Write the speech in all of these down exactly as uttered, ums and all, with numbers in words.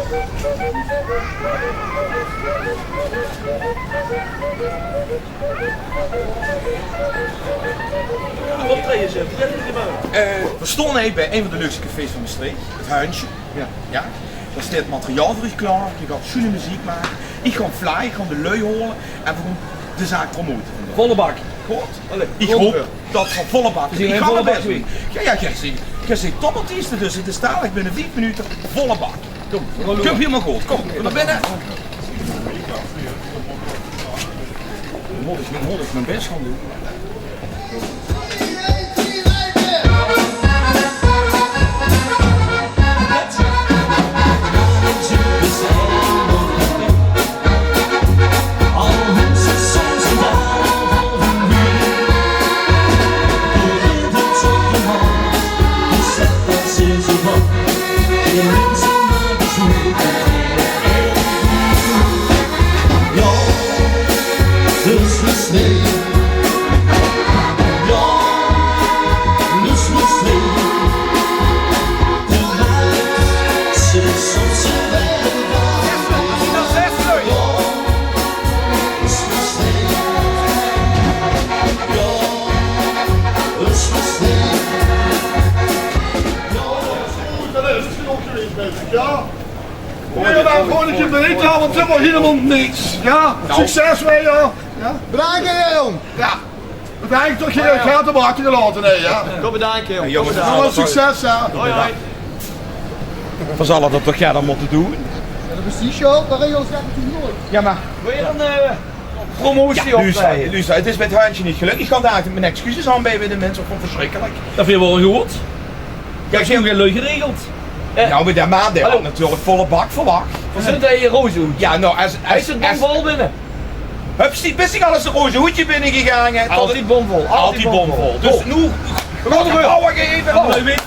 Eh, veer stoon hei bij ein van de leukste cafés van Mestreech, 't Huintje. Ja. Ja. Dao steit materiaal veur uch klaor. Geer gaot sjoen meziek make. Ich gaon vlaaie, ich gaon de lui hole en veer gaon de zaak promote. Volle bak. Good. Ich haop det veer volle bak. Ich gaon 't bès doon. Ja, ja, geer zeet, geer zeet topartieste, dus 't is dalik binne vief minute volle bak. Kóm, kóm hielemaol good. Kóm, nao binne. Dan mót ich, dan mót ich mien bès gaon doon. Ja. Veer gaon gewoon ein bietje beter, want veer höbbe hielemaol niks. Ja, succes weer, ja. Ja. Bedank, hè, jóng. Ja. Bedank det geer uch höbt achtergelaote, hè, ja. Kóm, bedank, jóng. Jóng, allemaol succes, ja. Hoi, hoi. Veer zalle det toch gaer mótte doon? Ja, det is precies, joh. Det regelt zich natuurlijk nooit. Ja, mer... Wil je dan, eh, promotie optreden? Luuster, luuster, 't is mit 't Huintje neet gelök. Ich gaon dalik mien excuses aanbeje bij de minse, vónj ich versjrikkelik. Det vinj ich waal good. Ich höb 't leuk geregeld. Eh, noe, mit de maan, dae haw natuurlijk volle bak verwach. Veer zeen hie in Rozehoedje. Ja, noe, es, es, es, Höbs dich, bès dich al ins in Rozehoedje binnegegange? Altied bomvol, altied bomvol. Dus noe, gewoon effe vol in.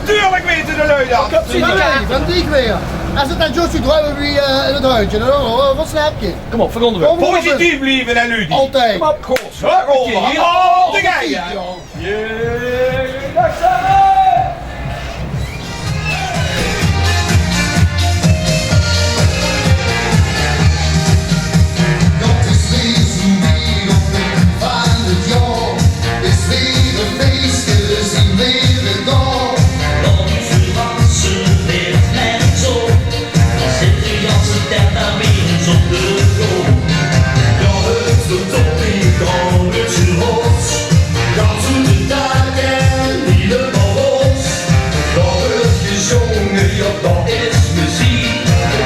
Tuurlijk weite de lui det. Van dich weer. Es 't dan juist die druime wie, eh, in 't Huintje, dan, oh, waat snap geer? Kóm op, veer gaon d'r weer. Positief blieve, hè, Ludy? Altied. Kóm op. Good. Hup, hoppa. Altied, ja. Jee, dag same! Det is weer zoe'n week op 't begin van 't jaor. Is weer ein fieske, zien weer dao. Laot uch verrasse, wèt neet zo. Zit de ganse tied dao weer ins op de koop. Ja, 't vertop, ich kan 't zjus los. Gans oet de daak en hielemaol los. Dao wuuert gezónge, ja, det is meziek.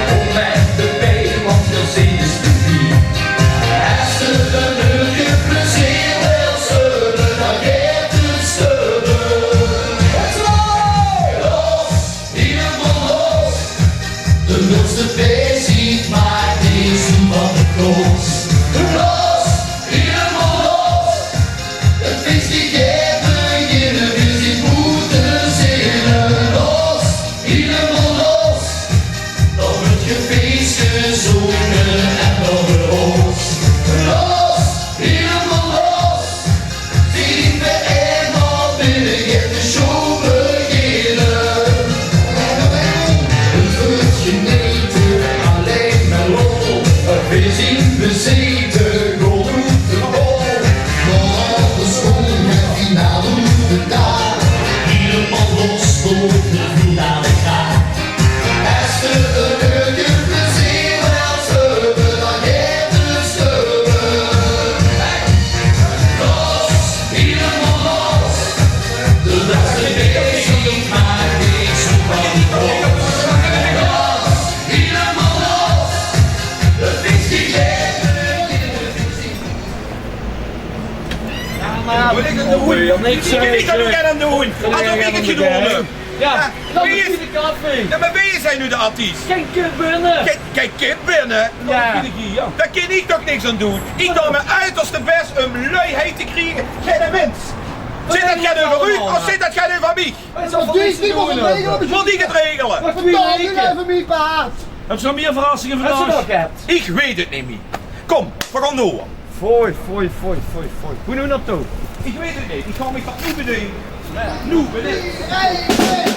Kóm mit de bein, want d'r zeen is publiek. Es se ein leuk plezeer wils höbbe, dan geit 't stöbbe. Los! Hielemaol los. De leukste fees, maak dich zoe van de kos. Los, hielemaol los. 't Fees geit beginne, veer zeen boete zinne. Los, hielemaol los. Dan wuuert gefeest, gezónge en dan gehoos. Los, hielemaol los. Zeen veer einmaol binne, geit de show beginne. 't Wuuert genete, allein mer lol. Veer zeen bezete, good oet de bol. Nao de schoon, de finale oet de taart. Hielemaol los, tot de finale gaon. Es se ein leuk plezeer wils höbbe, dan geit 't stöbbe. Los, hielemaol los. De bèste fees, maak dich zoe van de kos. Los, hielemaol los. 't Is gegeven. Ja, mer ich kin niks aan doon. Had ich 't gedoon, hè. Ja, dan wie is 't? Ja, mer wae zeen noe de artiest? Gein kip binne. Gein, gein kip binne? Ja. Dao kin ich toch niks aan doon. Ich doon mien uiterste bès óm lui hie te kriege. Geine mins. Zit det gein euver uch of zit det gein euver mich? Mót ich 't regele? Höbs se nog mier verrassinge vandaag? Ich weit 't neet mier. Kóm, veer gaon door. Foei, foei, foei, foei, foei. Wo noe nao toe? Ich weit 't neet. Ich gaon mich det noe bedinke. Noe bedinke. Hey, hey.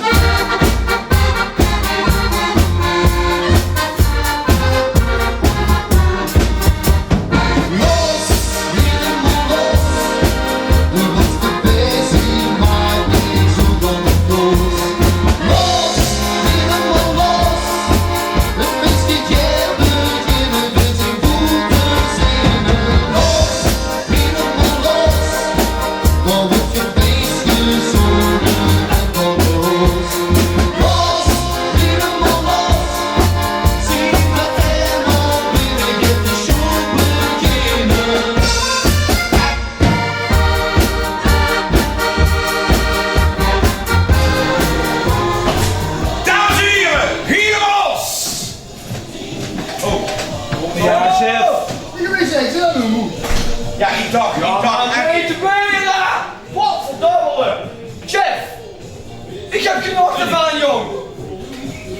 Genóg d'rvan, jóng.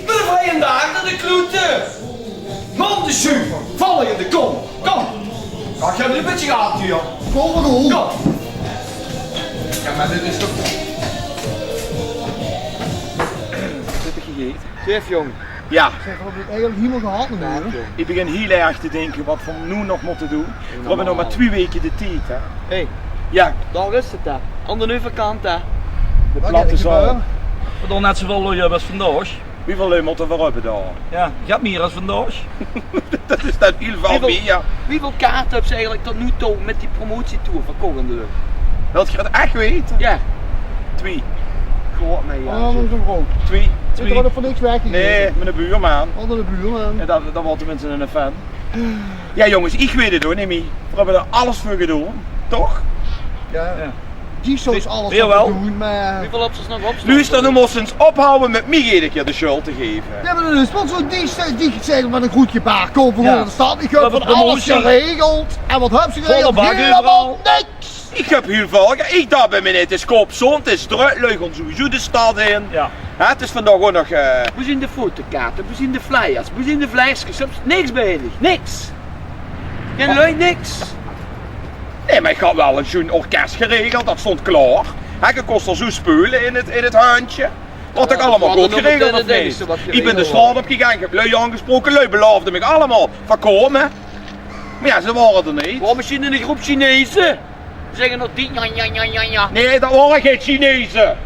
V'r vrieje daag nao de kloete. Mondjesjuver, val in de kóm. Kóm. Jao, ich höb 'n bietje gehad, huur. Kóm mer door. Kóm. Jao, mer dit is toch... Zit ich gegete? Sjef, jóng. Jao. Zèk, v'r höbbe 't eigelik hielemaol gehad, huur. Ich begin hiel erg te dinke wat v'r noe nog mótte doon. V'r höbbe nog mer twie waeke de tied, hè. Hé. Jao. Dao is 't, hè. Aan de euverkant, hè. De platte zaal. V'r doon net zoväöl lui höbbe es vandaag. Wieväöl lui mótte v'r höbbe dao? Jao, ich höb mier es vandaag. Dat is dan hiel väöl mier. Wieväöl kaarte höbs se eigelik tot noe toe mit die promotietour verkoch aan de lui? Wilt geer 't ech weite? Jao. Twie. Good, nae, jao. Twie. Twie. V'r höbbe veur niks weg. Nae, mit de buurman. Ónger de buurman. En dat, dat waor tenminste 'ne fan. Jao, jónges, ich weit 't ouch neet mie. V'r höbbe d'r alles veur gedoon, toch? Jao. Jao. Die zouws alles höbbe gedoon, mer... Wieväöl höbs se nog op stoon? Luuster, noe mós se ins ophawwe mit mich eder kier de sjöld te gaeve. Jao, mer dat is waal zoe, die, die zègke mit e good gebaar: kóm, v'r gaon nao de stad. Ich höb veur alles geregeld. En wat höbs se geregeld? Volle bak euveral. Hielemaol niks. Ich höb hiel väöl ge-, ich dach bie mich neet, 't is kópzóndig, 't is drök, lui gaon sowieso de stad in. Jao. Hè, 't is vandaag ouch nog, eh... Wo zeen de fotokaarte? Wo zeen de flyers? Wo zeen de vleisjes? Höbs niks bie dich. Niks. Gein lui, niks. Nae, mer ich had waal e sjoen orkes geregeld, dat stóng klaor. Hè, ich kós d'r zoe speule in 't, in 't huintje. Waor toch allemaol good geregeld, of neet? Ich bön de straot op gegange, ich höb lui aangesproke, lui belaofde mich allemaol van kómme. Mer jao, ze waore d'r neet. Waor mesjiens 'n gróp Chineze? Zègke nog die, jao, jao, jao, jao, jao. Nae, dat waore gein Chineze.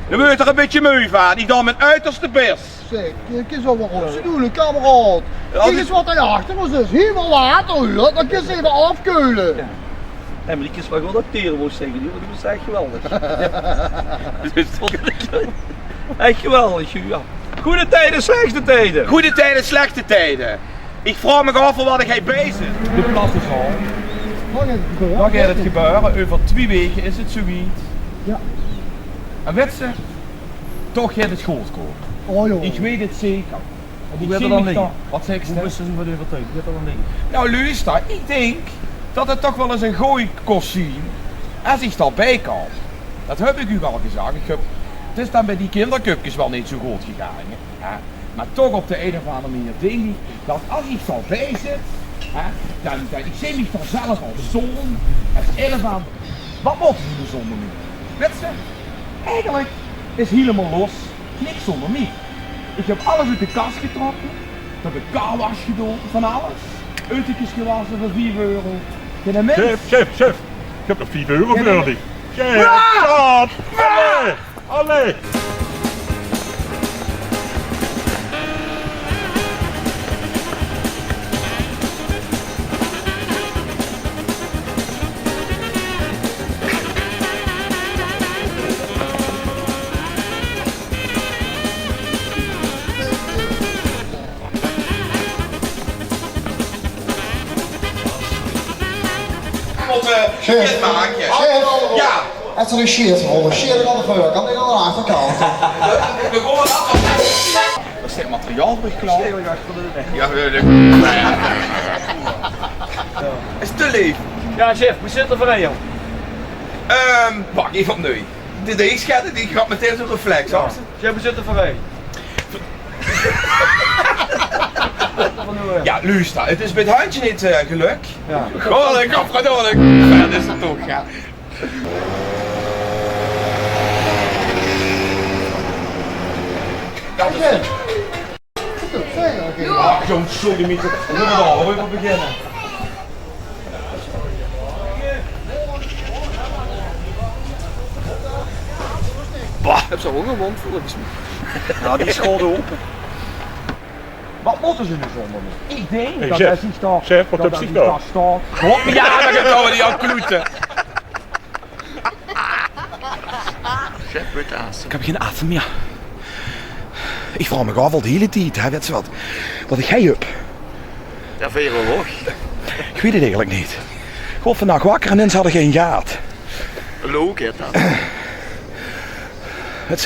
Dao waer ich e bietje meug van. Ich dach mien uterste bès. Zèk, eh, kins se waal wat opdoon, kameraad. Jao, kiek ins wat dao achter ós is. Hielemaol water, huur. Dan kins se effe aafkeule. Jao. Nae, mer die kins waal good actere, wou ich zègke. Die, die is ech geweldig. Jao. Ech geweldig, jao. Gooj tieje, slechte tieje. Gooj tieje, slechte tieje. Ich vraog mich aaf veur wat ich hie bie zit. De platte zaal. Dan geit 't gebeure. Euver twie waeke is 't zoe wied. Jao. En wèts se, toch geit 't good kómme. Oh, jao. Ich weit 't zeker. Wie geit 't dan ligke? Wat zègks se? Wie bös se d'rvan euvertuig? Wie geit 't dan ligke? Noe, luuster, ich dink dat 't toch waal ins e gooj kós zeen es ich d'rbie kóm. Dat höb ich uch al gezag. Ich höb, 't is dan bie die kinderköpkes waal neet zoe good gegange, hè. Mer toch op de ein of anger meneer dink ich dat es ich d'rbie zit, hè, dan, dan, ich zeen mich d'r zelf es zoon, es elf aan. Wat mótte v'r noe zónger mich? Wèts se, eigelik is hielemaol los niks zónger mich. Ich höb alles oet de kas getrokke. Ich höb de carwash gedoon, van alles. Eutekes gewasse veur vief euro. Geine mins. Sjef, sjef, sjef. Ich höb nog vief euro veur dich. Sjef, sjat. Allee. Allee. Mótte v'r dit make? Sjef. Jao. Höbs se 'n sjeer veur ós? Sjeer aan de veurkant, ich aan de achterkant. V'r gaon dat... Is dit materiaal weer klaor? Jao, weit ich. Is te leef. Jao, sjef, v'r zitte veur ein, jóng. Ehm, wach, effe opnui. De, de, ich schaet, ich had meteen zoe'n reflex, jao. Sjef, v'r zitte veur ein. Jao, luuster, 't is bie 't huntje neet, eh, gelök. Jao. Goh, ich kan verdorie. Jao, dat is 't toch, jao. Dat is... Ach, jóng, sorry, Mieter. V'r mótte al beginne. Bah, höbs se ouch 'ne wónd, volges mich? Jao, die is good ope. Wat mótte ze noe zónger mich? Ich dink dat... Hey, sjef, sjef, wat höbs se dao? Hop, jao, dan gaon v'r die al kloete. Sjef, wit aas. Ich höb geine aem mie. Ich vraog mich aaf al de hiele tied, hè, wèts se wat, wat ich hie höb. Jao, veer oor hoog. Ich weit 't eigelik neet. Ich woort vandaag wakker en inens had ich ein gaat. Logisch, hè? 't Is